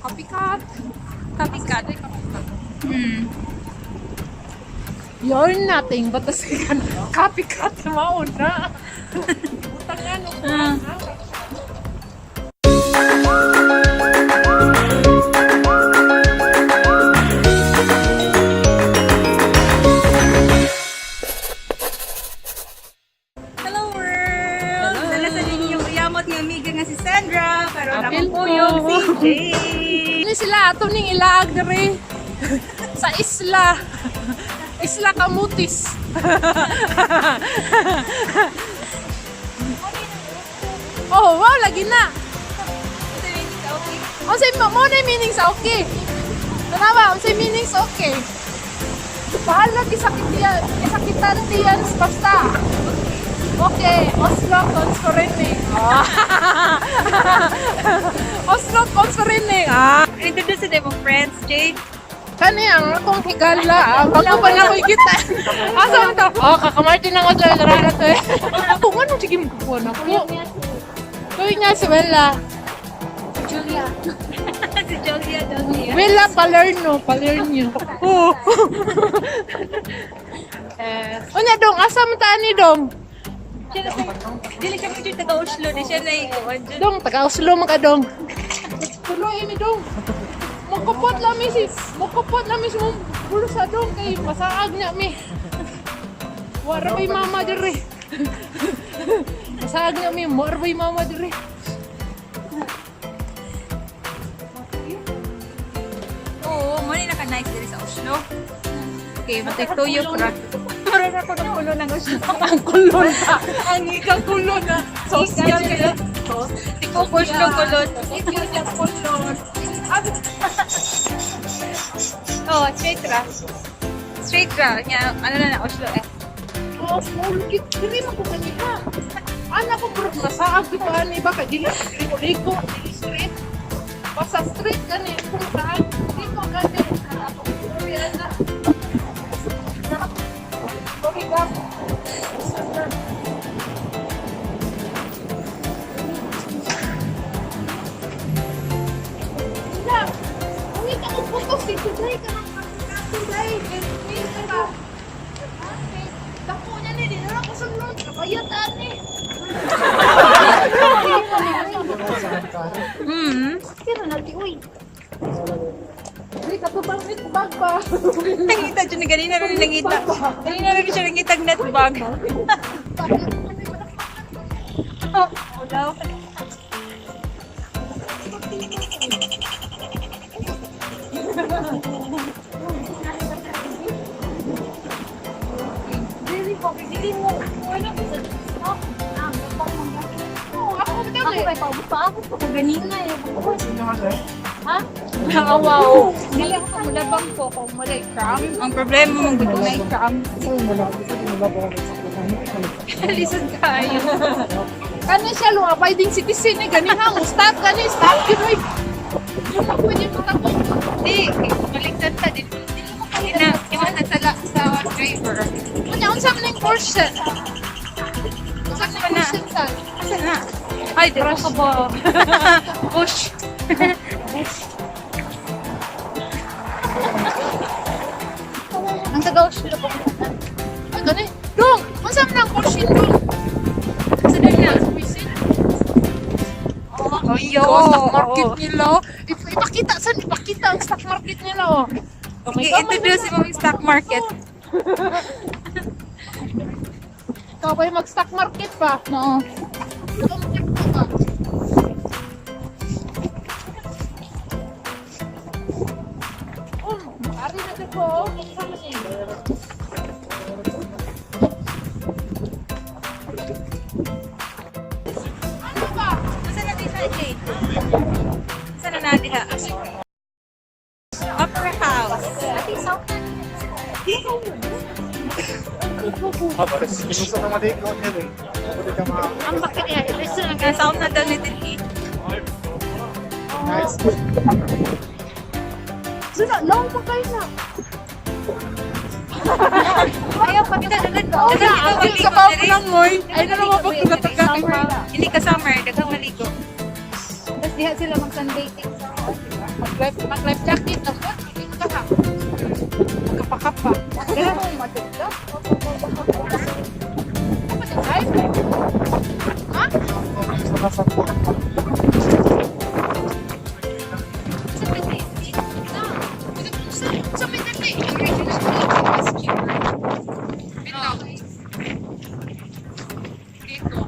Copycat. Copycat. You're nothing but a second copycat, mauna. Utang nga, no? Ah. Hello world! Dala sa ninyo yung uyamot nga amiga nga si Sandra. Karon Apil akong po. uyog si Jay. Ini sila ato ning ilaag diri sa isla. Isla Camutis. Oh, wow, lagi na. Unsay mo mo na yung meaning sa okay? Tanawa, unsay meaning sa okay? Bahala kisakit yan, kisakitan tiyan basta. Okay, Oslo Consforening. Ah. Oslo Consforening. Ah. Introduce sa mong friends, Jay. Kani ang akong higala. Ah, bago pa na ko ikita. Asa man to? Oh, kakamartin ang odol dara na to eh. Kung ano sige mo kuha na ko. Tuloy niya si Bella. Julia. Si Julia daw niya. Bella Palerno, Palerno. Oo. Eh, unya dong, asa man ta ni dong? Siya na dili siya medyo taga Oslo, di siya na ikuan dyan. Dong, taga Oslo man ka dong. Tuloy ni dong. Mukupot lang mi si, mukupot lang mi si mong bulsa dong kay masaag niya mi. Wara bay mama diri. Masaag niya mi, wara bay mama diri. Oo, mo ni naka-nice diri sa Oslo. Okay, matay tuyo ra. Mura na ko ng kulo ng Oslo. Ang kulon na. Ang ikang kulon na. Social kayo. Ikaw Oslo kulon. Kulon. Oh, straight ra. Straight ra. Nya, ano na na Oslo eh. Oh, mulkit. Dili man ko kanina. Ana ko bro, masaag ko ani ba kay dili liko dili straight. Basta straight kani kung saan di ko gani ako. Sorry ana. Sorry gap. Na, Ungit ako putos dito, day ka ng today. Wait, ka. Dako niya ni, di na ako sunod. Kabayat ani. Pero nati, uy. Di katubang net bag ba? Nangita dyan na ganina rin nangita. Ganina rin siya nangita net bag. Oh, oh daw. Dili po, dili mo. Wala ko sa stop. Ah, Oo, ako bitaw Ako eh. kay paubos pa ako ko ganina eh. Ha? Nakawaw. Dili ako mulabang po kung walay cram. Ang problema mong gusto na cram. Lisod kayo. Kani siya lo abiding citizen eh ganina mo stop kani stop yun oy. Yung ako pwede mo tako. Di, baliktad ta. Di, di na, iwan na sa driver. Unya unsa man ang course siya? Unsa man ang course sa? Asa na? Ay, di ko ba? Push. Ang taga Oslo po. Ay gani. Dong, unsa man ang course dong? Asa na na? Visit. Oh, yo. Oh, stock market nila. Oh. Ipakita san ipakita ang stock market nila oh. Oh my God, I-introduce mo yung stock market. Ikaw ba yung mag-stock market pa? Oo. Ikaw mag-crypto ka. Oh, ari na dito ko. Kasama siya. Ano ba? Asa na dito, Jade? Asa na na diha? Opera House. Ati South na. Gusto ka maligo, Kelly. Pwede ka ma- Ang bakit ya? Ito na Nasa na daw ni Dili. Nice. Suna, long pa kayo na. Ayaw pa kita dagad. Oo na, Daghang ang maligo sa pa diri. lang, oy. Ay, na naman pagtugatag ka kay ma. Hindi ka summer, daghang maligo. Tapos diha sila mag sunbathing sa Mag-life, mag-life jacket na po. Hindi ka ha. Magkapakapa. Kaya mo madagdag. Dapat yung life. Ha? Sa pwede. Sa pwede. Ang regional ticket is cheaper. Bitaw. Dito.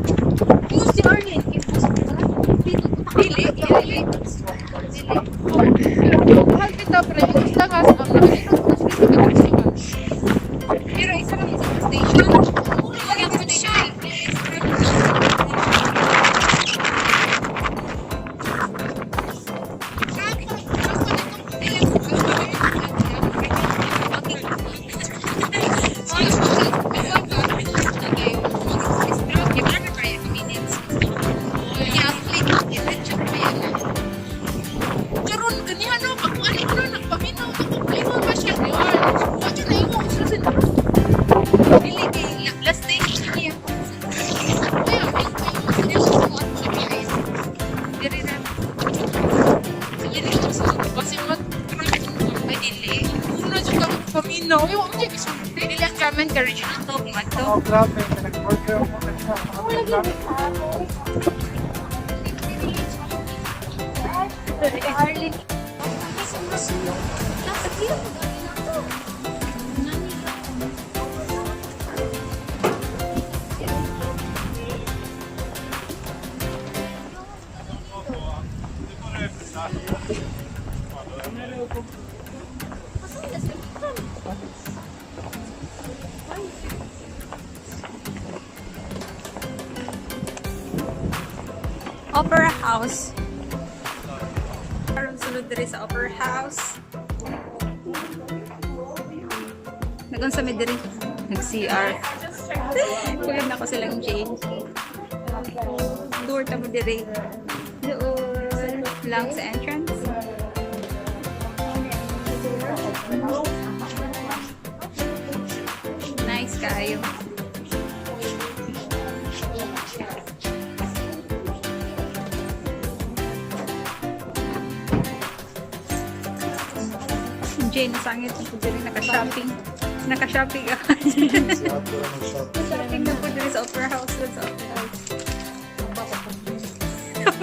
Yung si Arlene, Dili, dili. Dili. Pero mahal kita, pero yung isla nga, ang nakikita ko sa dito, Pero isa lang sa station. Wala po siya. Karon ganihan no, pag kuan ko no, nagpaminaw to ko ingon ba siya yun. Wa jud na ingon sila sa Dili kay last station niya. Kaya may Dili ko at GPS. Diri na. Kasi mag Ay dili. una jud ka paminaw, ay wa mo jud gisulti. Dili ang Carmen ka regional talk man to. Oh, grabe. Nag-order ako kanina. Grabe. Arlene. Opera House. Karon sulod diri sa Opera House. Nagunsa mi diri? Nag-CR. Kulit na ko silang Jane. Tour ta mo diri. Doon lang sa entrance. Nice kayo. Jane, nasangit na po diri naka-shopping. Naka-shopping ako. Si Ate ra mag-shop. Shopping na po diri sa Opera House. Sa Opera House.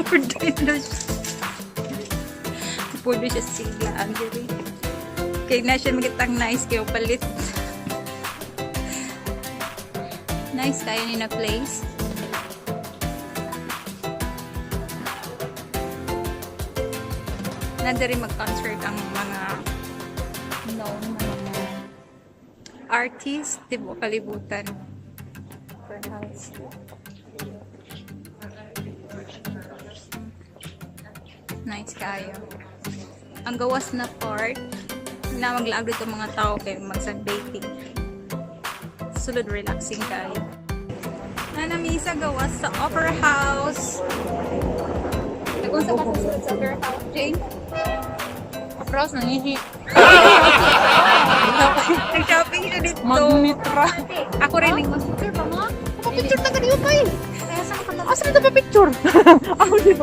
Purdoy na siya. Purdoy siya sigla ang diri. Kaya na siya magitang nice kayo palit. Nice kayo ni na place. Na diri mag-concert ang mga known na mga artist, di ba, kalibutan. Opera House. Nice kayo. Ang gawas na part na maglaag dito mga tao kay mag-sunbathing. Sulod relaxing kayo. Nanamisa gawas sa Opera House. Nag-unsa ka sa sulod sa Opera House, Jane? Pros nangihi. Nag-shopping siya dito. Magnitra. Ako rin. Picture pa mo? Pa-picture ta kaniyo kay. Asa na pa picture? Ako di ba?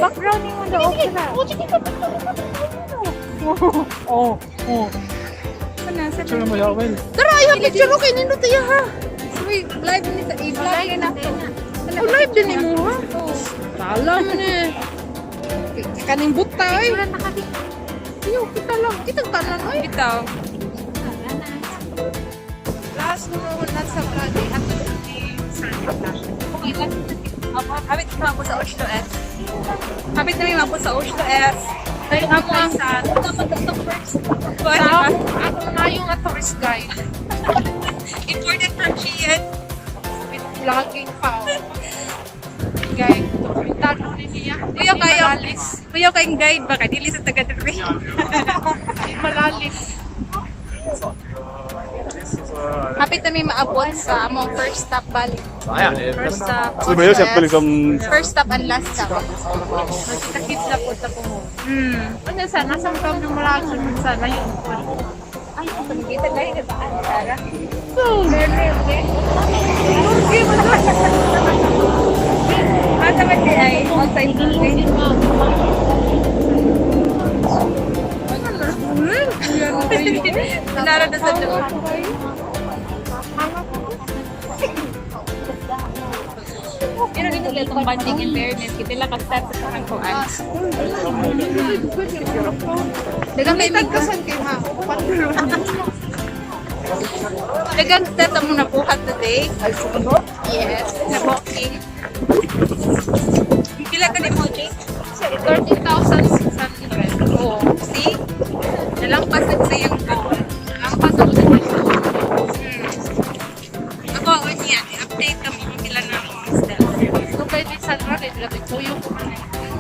Background ni mo daw. Sige, oh, sige pa picture. Oh, oh. Ano, sa Picture mo, Yawel. Tara, ayaw picture okay nindot iya ha. Wait, live ni sa i-vlog na ako. Oh, live din nimo ha. Tala man eh. Kaning buta eh. Wala nakakita. Iyo, kita lang. Kitang tanan oy. Bitaw. Last no na sa vlog eh. Ato ni Okay, last na. Hapit na ako sa Oslo S. Hapit na may mapos sa Oslo S. Ay, amo ang Sa first. sa ako na yung tourist guide. Imported from Shein. With vlogging pa. Oh. Guide. Dokumentado ni niya. Kuya kayo. Malalis. Kuya kayong guide baka dili sa taga diri. Di malalis. Hapit na may maabot sa among first stop balik. First stop. Så det blir jo Oslo S. kjempe liksom First stop and last stop. Magkita-kits na po sa po. Ano sa nasa tawag ng malakas sa layo. Ay, kita na yun ba? Sarah? So, Asa man di ay outside building. Nara na sa doon. Pero dito lang itong bonding in fairness. Kita lang ka-start sa kanang kuan. Dagang may Tagkasan kay ma. Dagang step ang nabuhat today. Yes, na-walking. Pila ka ni mo, Jake? 13,600. Oo. See? Nalampas na sa iyong goal. Nalampas ako sa iyong goal. Ako, ako niya. I-update ka mo kung pila na ako ang steps. So kay ni Sandra kay grabe tuyo ko man.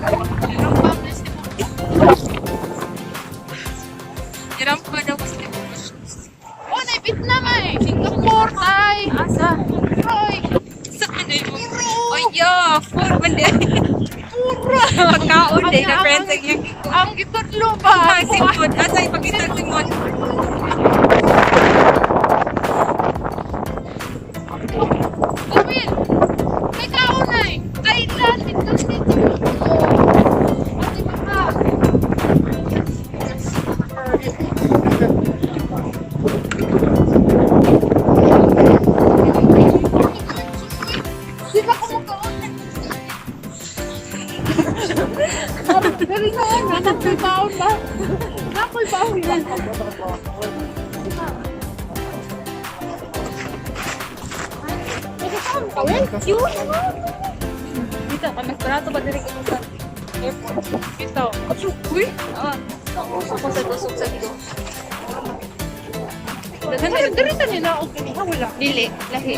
Ang publish ni mo. Niramp pa daw ko sa tibok. Oh, naipit na may. Singapore, Thai. Asa? Roy. Sa ano mo? Oh, yeah. Food man din. Puro. Pagkaon din na friends ang iyang Ang gitudlo ba? Ah, si Mon. Asa ipakita si Mon. Gawin. May kaon na eh. Thailand, Indonesia. Ate Maka. Di ba kumakaon? Pero noon, nakoy baon ba? Nakoy baon ba? Cute! Dito, kay mas barato ba diri kaysa sa airport? Ito. Uy, Oo. Ako sa tusok sa dito. Daghan Diri diri ta ni naog kini ha wala. Dili, lahi.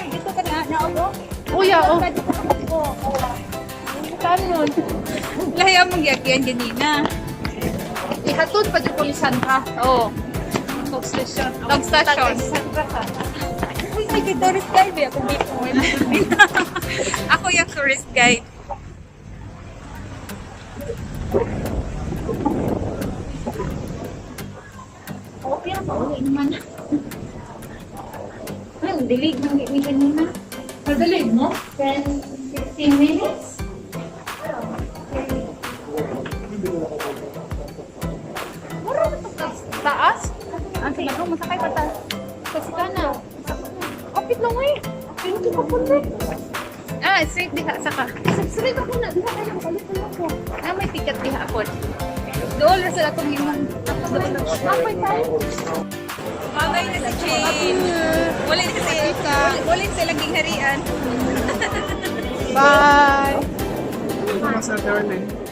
Dito ka na, naog. Uya oh. Kanon. Lahi ang magyagyan ganina. Ihatod pa jud ko ni Sandra. Oo. Dog station. Dog station. Sandra ka. Uy, may tourist guide ba? Ako dito. Ako yung tourist guide. Okay ra pa uli naman. Ay, dilig nang ni kanina. Madalig mo? 10, 15 minutes. Mura na to taas. Ang sige ko, masakay pa ta. Kasi ka na. Kapit lang eh. Pinto ka po na. Ah, straight diha saka. Straight ako na. Diha kayo. Kalit na ako. Ah, may ticket diha ako. Dool ra sa atong imong. Apay tayo. Babay na si Jane. Wala na si wala na silang gingharian. Bye. Ito mas Darlene.